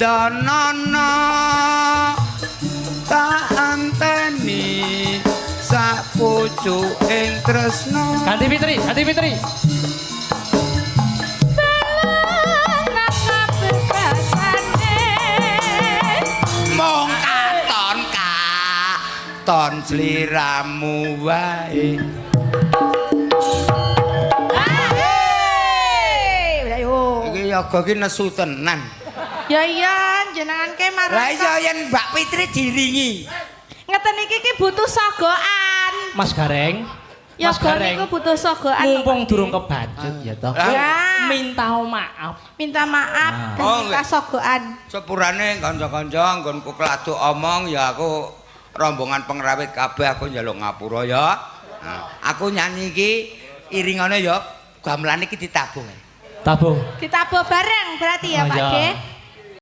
Ndanono tak anteni sak pucuking tresna. Ganti Fitri, ganti Fitri. Mung katon katon sliramu wae. Iki yoga ki nesu tenan. Ya iya, jenengan ke marang. Lah iya yen Mbak Fitri diringi. Ngeten iki ki butuh sogokan. Mas Gareng. Ya Mas Gareng. niku butuh sogokan. Mumpung durung kebacut ya toh. Lah. Ya. Minta maaf. Minta maaf dan Oh, minta nggih. sogokan. Sepurane kanca-kanca nggonku kladuk omong ya aku rombongan pengrawit kabeh aku njaluk ngapura ya. Nah, aku nyanyi iki iringane ya gamelan iki ditabuh. Tabuh. Ditabuh bareng berarti ya, Oh, Pak iya. De.